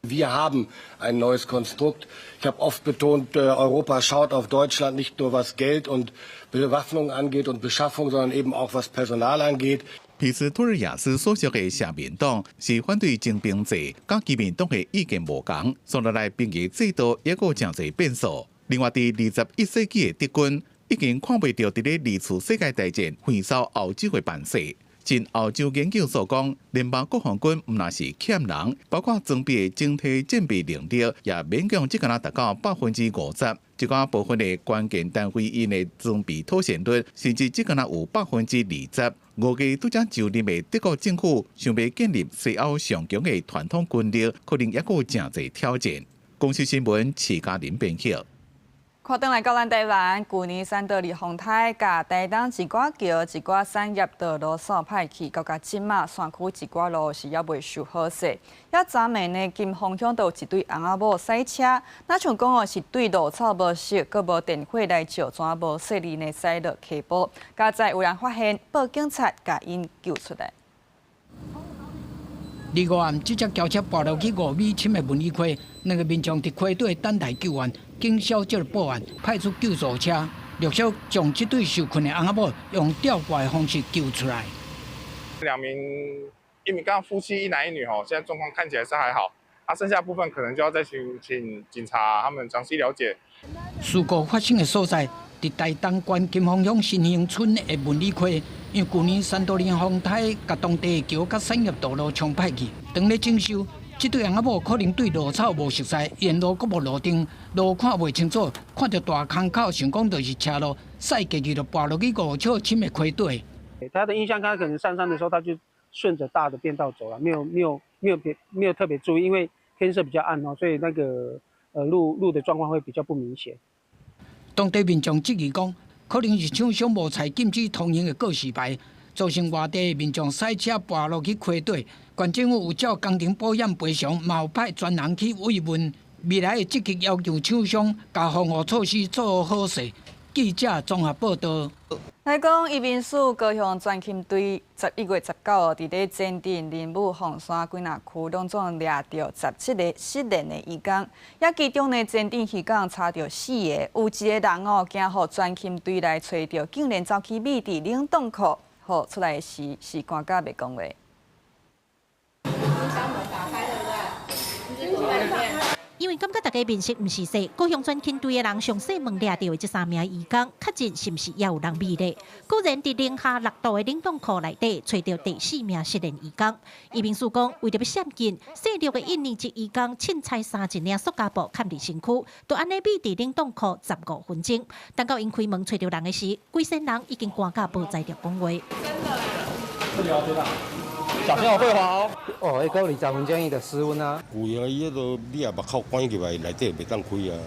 Wir haben ein neues Konstrukt. Ich habe oft betont, Europa schaut auf Deutschland nicht nur was Geld und Bewaffnung angeht und Beschaffung, sondern eben auch was Personal angeht. 皮斯托爾亞斯所屬的社民黨是反對徵兵制，佮基民黨的意見無仝，紲落來兵役制度猶閣誠濟變數。另外，佇21世紀的德軍已經看袂著佇咧二次世界大戰橫掃歐洲的辦勢。前歐洲研究所講，聯邦國防軍毋但是欠人，包括裝備的整體戰備能力也勉強只敢若達到50%。這寡部分的關鍵單位𪜶的裝備妥善率，甚至只敢若有20%。5月拄才就任的德國政府想欲建立西歐上強的傳統軍力，可能猶閣誠濟挑戰。公視新聞徐嘉玲編譯。看轉來到咱台灣，舊年三多利風颱，共台東一寡橋、一寡產業道路掃歹去，到甲這馬山區一寡路是猶未修好勢。遐昨暝呢，金峰鄉就有一對翁仔某駛車，若像講哦是對路草無熟，閣無電火來照，怎無細膩呢駛落溪埔，佳哉有人發現，報警察共𪜶救出來。 25暗，這隻轎車跋落去5米深的文理溪，兩个民眾佇溪底等待救援。警消接報案，派出救助車，陸續將這對受困的翁仔某用吊掛的方式救出來。兩名，一名剛剛夫妻一男一女吼，現在狀況看起來是還好，啊，剩下部分可能就要再請警察他們詳細了解。事故發生的所在，佇台東縣金峰鄉新興村的文理溪，因為舊年三多利風颱，共當地的橋佮產業道路沖歹去，當咧整修。這對翁仔某可能對路草無熟似，沿路閣無路燈，路看袂清楚，看著大坑口，想講就是車路，駛過去就跋落去5尺深的溪底。他的印象，他可能上山的時候，他就順着大的便道走了，沒有沒有沒有別沒有特別注意，因為天色比較暗哦，所以那個路的狀況會比較不明顯。當地民眾質疑講，可能是廠商無採禁止通行的告示牌，造成外地民眾駛車跋落去溪底。縣政府有照工程保險賠償，嘛有派專人去慰問。未來會積極要求廠商共防護措施做好勢。記者綜合報道。來講，移民署高雄專勤隊11月19號佇咧前鎮、仁武、鳳山幾若區，攏總掠著17个失聯的移工。遐其中呢，前鎮漁港查著四个，有一个人哦，驚予專勤隊來揣著，竟然走去匿佇冷凍庫，予出來時是寒甲袂講話。打開對不對？因為感覺大家面色毋是色，高雄專勤隊的人詳細問掠著的這三名移工，確認是毋是猶有人佇咧。果然佇零下6度的冷凍庫內底，揣著第四名失聯移工。移民署講，為著欲閃緊，細路的印尼籍移工凊彩衫一領塑膠布崁佇身軀，就按呢匿佇冷凍庫15分鐘。等到𪜶開門揣著人的時，規身人已經寒甲無才調講話。真的。小心會滑哦！哦，彼閣20分鐘伊就失溫啊。有啊，伊彼个你若目口關入來，內底袂當開啊。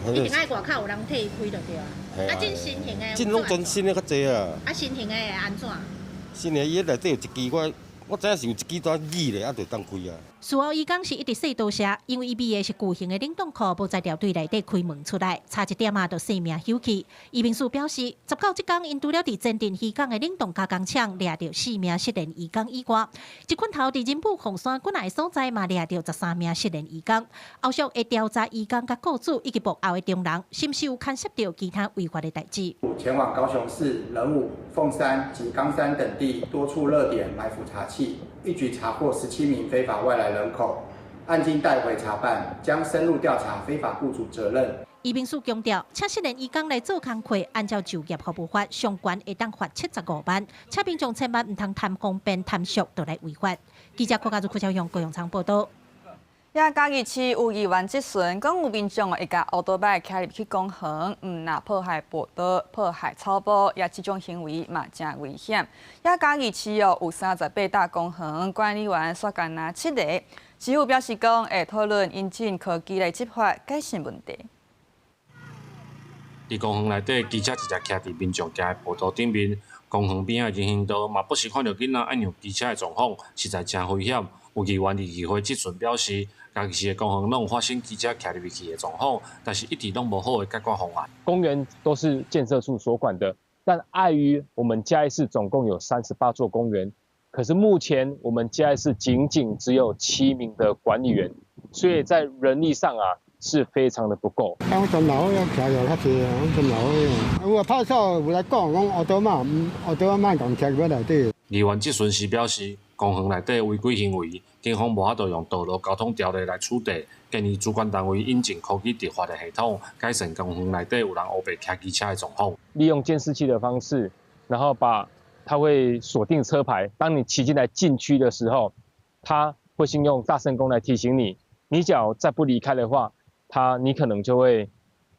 一定愛外口有人替伊開就對啊。啊，這新型的。這攏全新的較濟啊。啊，新型的會按怎？新的伊內底有一支我。我知影是有一支單耳咧，啊，就當開啊。事後伊講是一直說多謝，因為伊匿的是巨型的冷凍庫，無才調對內底開門出來，差一點仔就性命休去。移民署表示，19這工𪜶除了佇前鎮漁港的冷凍加工廠掠著四名失聯移工以外，這困頭佇仁武鳳山幾若个所在嘛掠著13名失聯移工。後續會調查移工佮雇主以及幕後的中人，是毋是有牽涉著其他違法的代誌。前往高雄市仁武、鳳山及岡山等地多處熱點埋伏查緝，一舉查獲17名非法外來人口，案經帶回查辦，將深入調查非法雇主責任。移民署強調，請失聯移工來做工課，按照就業服務法，上懸會當罰75萬，請民眾千萬毋通貪方便貪俗，就來違法。記者郭家如、郭超雄、高雄倉報道。遐嘉義市有議員質詢，講有民眾會共烏多擺騎入去公園，毋若破壞步道、破壞草坡，也這種行為嘛誠危險。遐嘉義市哦有38搭公園，管理員煞干焦七个。市府表示講會討論引進科技來執法，改善問題。佇公園內底，機車直接徛佇民眾行的步道頂面，公園邊仔的人行道嘛不時看著囡仔愛讓機車的狀況，實在誠危險。有議員佇議會質詢表示，嘉義市的公園攏有發生機車騎入去的狀況，但是一直攏無好的解決方案。公園都是建設處所管的，但礙於我們嘉義市總共有38座公園，可是目前我們嘉義市僅僅只有7名的管理員，所以在人力上啊是非常的不夠。講真老要徛又較濟，講真老有啊，派出所有來講，講烏刀仔，烏刀仔莫共徛入內底。議員質詢時表示，公園內底違規行為，警方無法度用道路交通條例來處罰，建議主管單位引進科技執法的系統，改善公園內底有人烏白騎機車的狀況。利用監視器的方式，然後把它會鎖定車牌，當你騎進來禁區的時候，它會先用大聲公來提醒你，你只要再不離開的話，你可能就會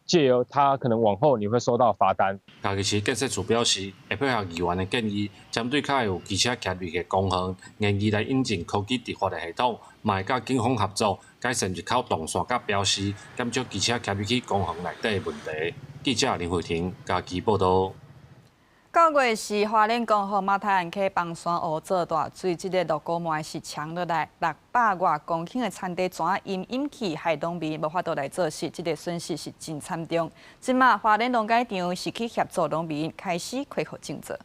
借由他可能往後你會收到罰單。嘉義市建設處表示，會配合議員的建議，針對較會有機車騎入的公園，研議來引進科技執法的系統，嘛會佮警方合作，改善入口動線佮標示，減少機車騎入去公園內底的問題。記者林慧婷嘉義報導。九月是花蓮公園馬太鞍溪崩山湖做大水，這个落雨糜是沖落來600外公頃的田地，全淹淹去，害農民無法度來做事，這个損失是真慘重。這馬花蓮農改場是去協助農民開始恢復種植。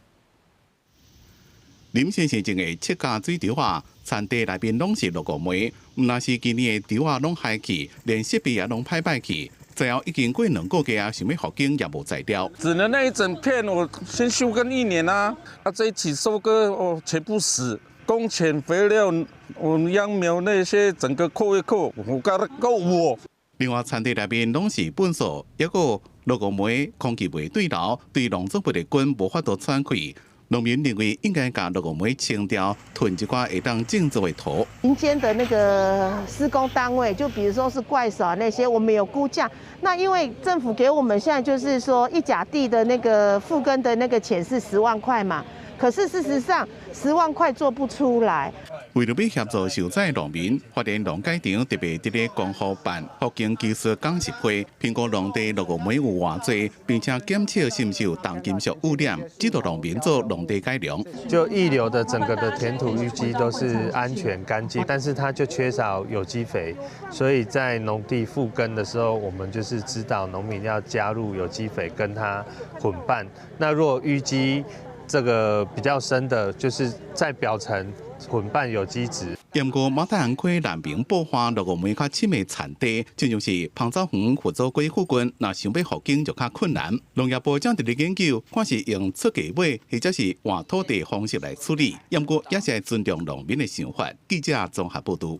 林先生種的七甲水稻仔，田地內面攏是落雨糜，毋但是今年的稻仔攏害去，連設備也攏歹歹去。最後已經過2個月啊，想欲復耕也無材料。只能那一整片，我先休耕一年啊。啊，這一期收割哦，全部死，工錢、肥料、我秧苗那些，整個扣一扣，我覺得夠我。另外，田地內面攏是糞埽，抑閣落雨糜，空氣袂對流，對農作物的根無法度喘氣。農民認為應該共落雨糜清掉，囤一寡會當種植的土。民間的那個施工單位，就比如說是怪手那些，我們有估價。那因為政府給我們現在就是說一甲地的那個復耕的那個錢是10萬塊嘛，可是事實上10萬塊做不出來。為著欲協助受災農民，花蓮農改場特別佇咧光復辦復耕技術講習會，評估農地落雨糜有偌濟，並且檢測是毋是有重金屬污染，指導農民做農地改良。就溢流的整個的田土淤積都是安全乾淨，但是它就缺少有機肥，所以在農地復耕的時候，我們就是指導農民要加入有機肥跟它混拌。那若淤積這個比較深的，就是在表層混拌有機質。毋過馬太鞍溪南平爆發落雨糜較深的田地，親像是芳草園佛祖街附近，若想欲復耕就較困難。農業部正佇咧研究，看是用出價買，或者是換土地方式來處理。毋過也是愛尊重農民的想法。記者綜合報導。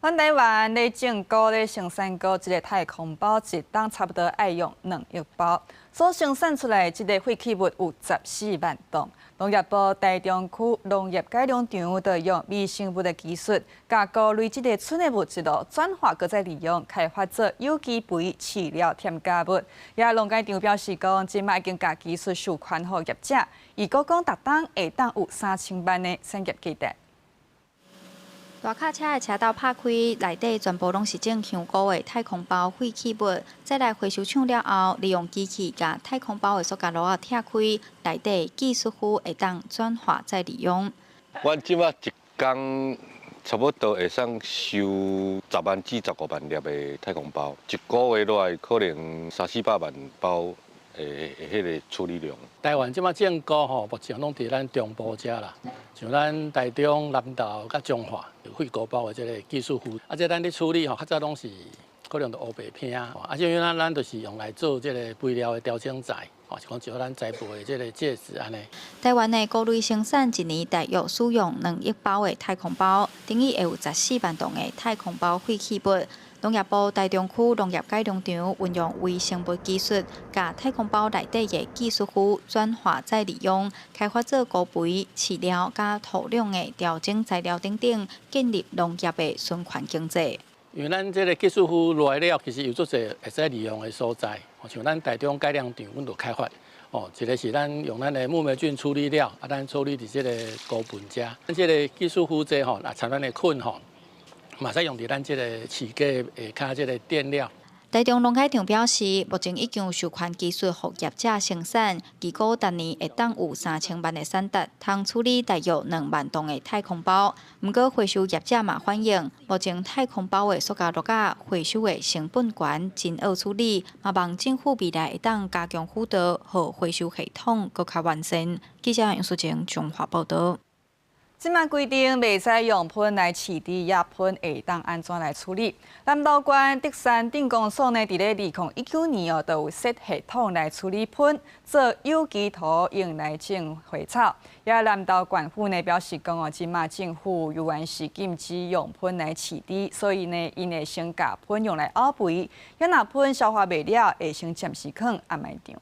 咱台灣咧種菇咧生產菇，一個太空包一冬差不多愛用2億包，所生產出來這個廢棄物有14萬噸。農業部台中區農業改良場就用微生物的技術，共菇類這個蠢的物質咯轉化，閣再利用，開發做有機肥、飼料添加物。也農改場表示講，這馬已經共技術授權予業者，預估講逐冬會當有3000萬的產業價值。大卡車的車道拍開，內底全部攏是種香菇的太空包廢棄物。再來回收廠了後，利用機器共太空包的塑膠袋拆開，內底技術灰會當轉化再利用。阮這馬一工差不多會使收10萬至15萬粒的太空包，一個月落來可能三四百萬包的彼個處理量。台灣這馬種菇吼，目前攏佇咱中部遮啦，像咱台中、南投佮彰化有廢菇包的這个技術灰，啊，這咱咧處理吼，較早攏是可能就烏白拼，啊，這樣咱就是用來做這个肥料的調整材，吼，是講做咱栽培的這个介質按呢。台灣的菇類生產一年大約使用2億包的太空包，等於會有14萬噸的太空包廢棄物。農業部台中區農業改良場運用微生物技術，共太空包內底的技術灰轉化再利用，開發做菇肥、飼料佮土壤的調整材料等等，建立農業的循環經濟。因為咱這个技術灰落來了，其實有足濟會使利用的所在，像咱台中改良場，阮就開發，哦，一个是咱用咱的木黴菌處理了，啊，咱處理佇這个菇糞遮，咱這个技術灰這吼，若摻咱的菌吼，嘛使用佇咱這个飼雞下跤這个墊料。台中農改場表示，目前已經有授權技術予業者生產，預估逐年會當有3000萬的產值，通處理大約2萬噸的太空包。毋過回收業者嘛反映，目前太空包的塑膠落仔回收的成本懸，真惡處理，嘛望政府未來會當加強輔導，予回收系統閣較完善。記者楊淑靜彰化報導。這擺規定袂使用噴來飼豬，也噴會當按怎來處理？南投縣竹山鎮公所呢，佇咧2019年哦，就有設系統來處理噴，做有機土用來種花草。也南投縣府呢表示講哦，這擺政府猶原是禁止用噴來飼豬，所以呢，𪜶會先共噴用來漚肥，也若噴消化袂了，會先暫時囥掩埋場。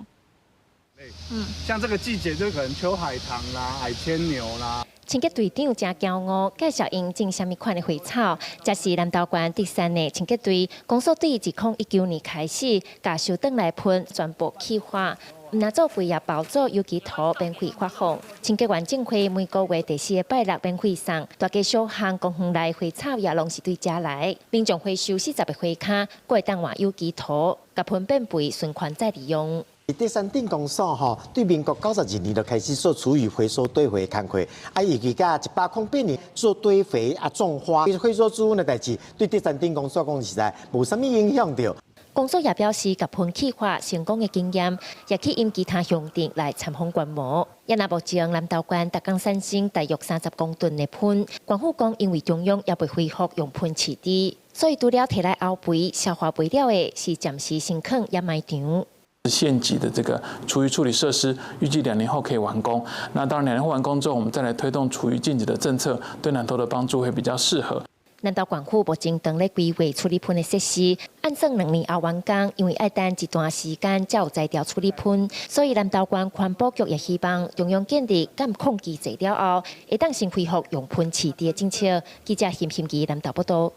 像這個季節就可能秋海棠啦、矮牽牛啦。清潔隊長誠驕傲，介紹𪜶種啥物款的花草。這是南投縣竹山的清潔隊，公所對2019年開始，共收轉來噴全部氣化，毋但做肥也包做有機土免費發放。清潔員種花每個月第四个拜六免費送，大街小巷公園內花草也攏是對遮來。民眾回收40個花跤，閣會當換有機土，共噴變肥，循環再利用。竹山鎮公所吼，對民國92年就開始做廚餘回收堆肥工課，啊，尤其佮108年做堆肥啊種花，回收豬的代誌，對竹山鎮公所講實在無啥物影響著。公所也表示，共噴氣化成功的經驗，也去引其他鄉鎮來參訪觀摩。也若目前南投縣逐工產生大約30公噸的噴，縣府講因為中央猶未恢復用噴飼豬，所以除了提來漚肥、消化袂了的，是暫時先囥掩埋場。縣級的這個廚餘處理設施，預計2年後可以完工。那當然2年後完工之後，我們再來推動廚餘淨止的政策，對南投的幫助會比較適合。南投縣府目前正咧規劃處理噴的設施，按算2年後完工，因為愛等一段時間才有才調處理噴，所以南投縣環保局也希望中央建立監控機制了後，會當先恢復用噴飼豬的政策。記者邢欣琪南投報導。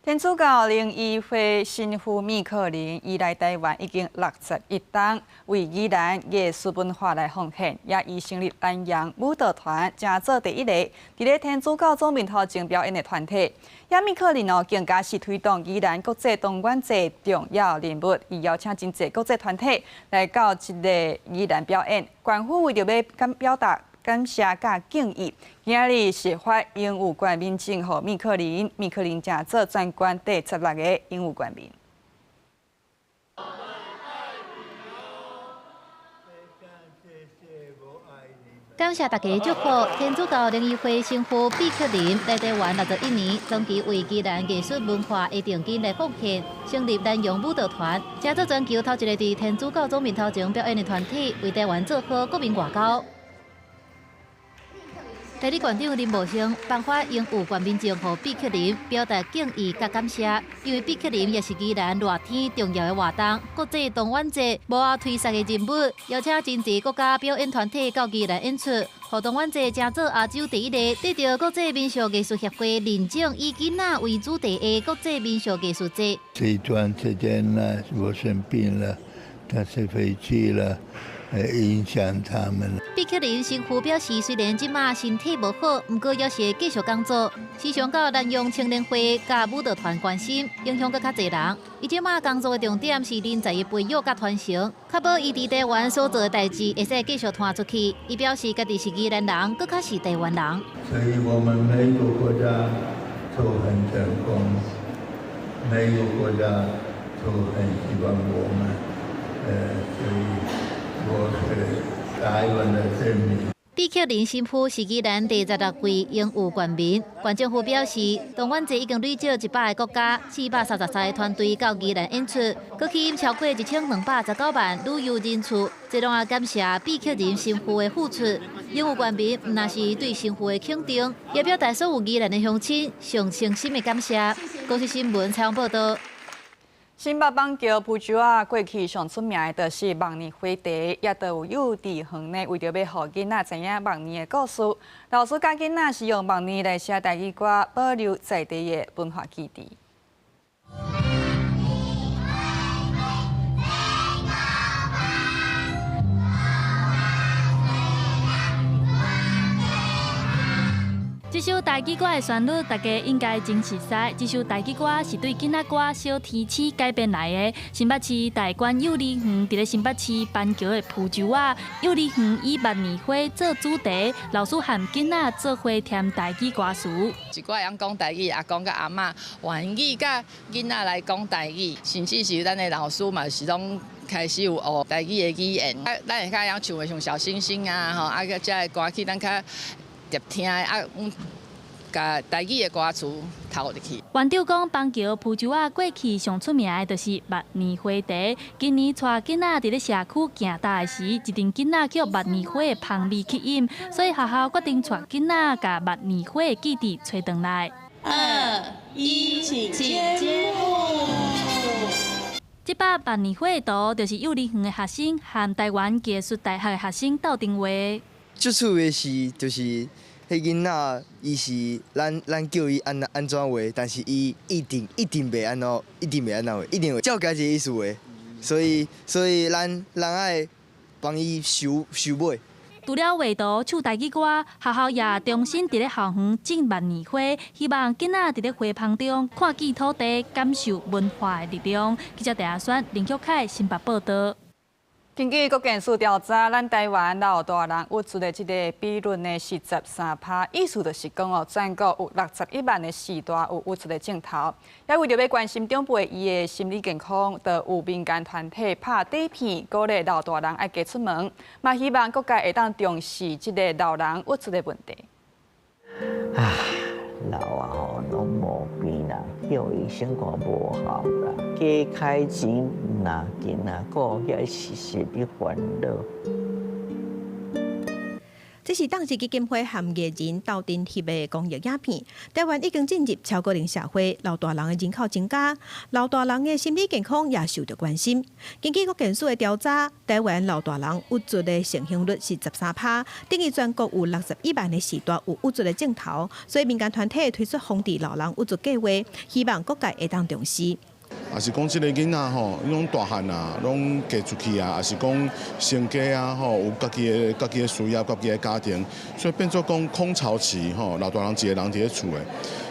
天主教靈醫會神父米克林伊來台灣已經61冬，為宜蘭藝術文化來奉獻，也伊成立南洋舞蹈團，成做第一个佇咧天主教總面頭前表演的團體。也米克林哦，更加是推動宜蘭國際動玩節重要人物，伊邀請真濟國際團體來到這个宜蘭表演。縣府為著欲感表達感謝佮敬意，今仔日是發榮譽冠冕證予米克林，米克林成做全縣第16個榮譽冠冕。感謝大家祝福，天主教靈醫會神父畢克林來台灣61年，長期為宜蘭藝術文化的重金來奉獻，成立南洋舞蹈團，成做全球頭一個佇天主教總面頭前表演的團體，為台灣做好國民外交。代理縣長林茂興頒發榮譽冠冕證予畢克林，表達敬意佮感謝，因為畢克林也是宜蘭熱天重要的活動，國際動玩節無法推捒的人物，邀請真濟國家表演團體到宜蘭演出，予動玩節成做亞洲第一個得著國際民俗藝術協會認證，以囡仔為主題的國際民俗藝術節。這一段時間呢，我生病了，但是回去了。影響他們。畢克林神父表示，雖然這馬身體無好，毋過猶是會繼續工作。時常到南洋青年會佮舞蹈團關心，影響閣較濟人。伊這馬工作的重點是人才的培育佮傳承，確保伊佇台灣所做的代誌會使繼續傳出去。伊表示，家己是宜蘭人，閣較是台灣人。所以我們每個國家都很成功，每個國家都很喜歡我們，所以。我是台灣的選民。畢克林神父是宜蘭第16位榮譽冠冕。縣政府表示，動玩節已經累積100個國家、433個團隊到宜蘭演出，閣吸引超過1219萬旅遊人次。這攏也感謝畢克林神父的付出。榮譽冠冕毋但是對神父的肯定，也表達所有宜蘭的鄉親上誠心的感謝。公視新聞採訪報導。新北板橋浮洲仔過去上出名的就是木耳花茶，也都有幼稚園呢，為著欲予囡仔知影木耳的故事，老師教囡仔是用木耳來寫台語歌，保留在地的文化基地。這這首台語歌的旋律，大家應該真熟悉。這首台語歌是對囡仔歌《小天使》改編來的。新北市大觀幼兒園佇咧新北市板橋的浮洲仔幼兒園以萬年花做主題，老師和囡仔做伙填台語歌詞。一寡會曉講台語，阿公佮阿嬤願意佮囡仔來講台語，甚至是咱的老師嘛是攏開始有學台語的語言。啊，咱會較曉唱的像小星星啊，吼，啊，這个歌曲咱較入聽啊，共台語的歌詞套入去。園長講，板橋浮洲仔過去上出名的就是萬年花茶。今年帶囡仔佇咧社區行搭的時，一陣囡仔予萬年花的芳味吸引，所以學校決定帶囡仔共萬年花的基地揣轉來。二一，請揭幕。這擺萬年花的圖，就是幼兒園的學生和台灣技術大學的學生鬥陣畫。最趣味是，就是彼囡仔，伊是咱叫伊按按怎畫，但是伊一定一定袂按怎，一定袂按怎畫，一定會照家己意思畫。所以咱愛幫伊收收尾。除了畫圖、唱台語歌，學校也重新佇咧校園種萬年花，希望囡仔佇咧花芳中看見土地，感受文化的力量。記者鄭阿選、林玉凱新北報導。根據國健署調查，咱台灣老大人鬱卒的這个比率呢是13%，意思就是講哦，全國有61萬的序大有鬱卒的症頭。也為著欲關心長輩伊的心理健康，就有民間團體拍短片，鼓勵老大人愛加出門，嘛希望各界會當重視這个老人鬱卒的問題。啊，老啊吼，攏無病啦，叫醫生講無效啦，加開錢若囡仔顧遐時時佇煩惱。這是當時基金會和藝人鬥陣翕的公益影片。台灣已經進入超高齡社會，老大人的人口增加，老大人的心理健康也受到關心。根據國健署的調查，台灣老大人鬱卒的盛行率是13%，等於全國有61萬的序大有鬱卒的症頭。所以民間團體推出防治老人鬱卒計劃，希望各界會當重視。也是講這个囡仔吼，攏大漢啊，攏嫁出去啊，也是講成家啊吼，有家己的家己的事業、家己的家庭，所以變做講空巢期吼，老大人一个人佇咧厝的，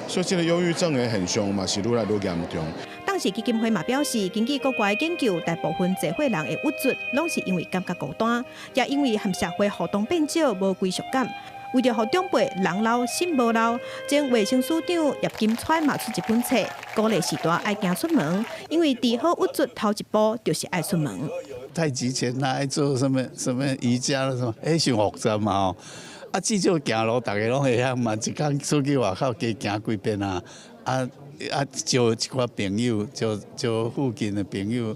所以這个憂鬱症的現象嘛是愈來愈嚴重。當時基金會嘛表示，根據國外研究，大部分濟歲人會鬱卒，攏是因為感覺孤單，也因為和社會互動變少，無歸屬感。為著予長輩人老心無老，前衛生署長葉金川嘛出一本冊，鼓勵序大愛行出門，因為治好鬱卒頭一步就是愛出門。太極拳啦，愛做啥物啥物瑜伽啦，啥物，彼傷複雜嘛吼。啊，至少行路逐家攏會曉嘛，一工出去外口加行幾遍啊，啊啊，招一寡朋友，招招附近的朋友，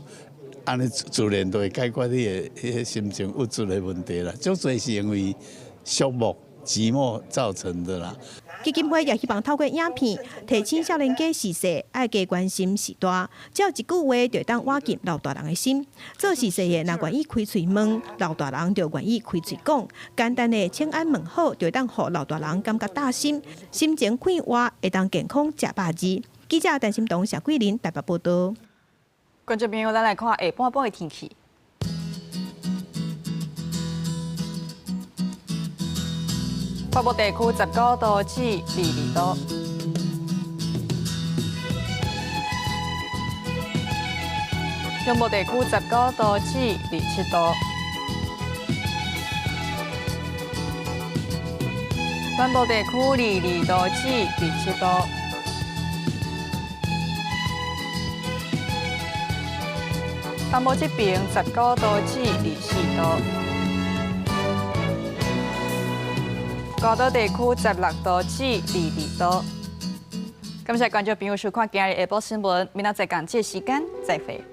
按呢自然就會解決你的彼个心情鬱卒的問題啦。足濟是因為寂寞。寂寞造成的啦。基金會也希望透過影片提醒少年家序細愛加關心序大，只要一句話就會當挖進老大人的心。做序細的若願意開喙問，老大人就願意開喙講。簡單的請安問好，就會當予老大人感覺貼心，心情快活，會當健康食百二。記者陳心彤、謝桂林台北報導。觀眾朋友，咱來看下半晡的天氣。北部地區19度至22度，中部地區19度至27度，南部地區22度至27度，東部這邊19度至24度。高島地區16度至22度。感謝觀眾朋友收看今日下晡新聞，明仔載仝這個時間再會。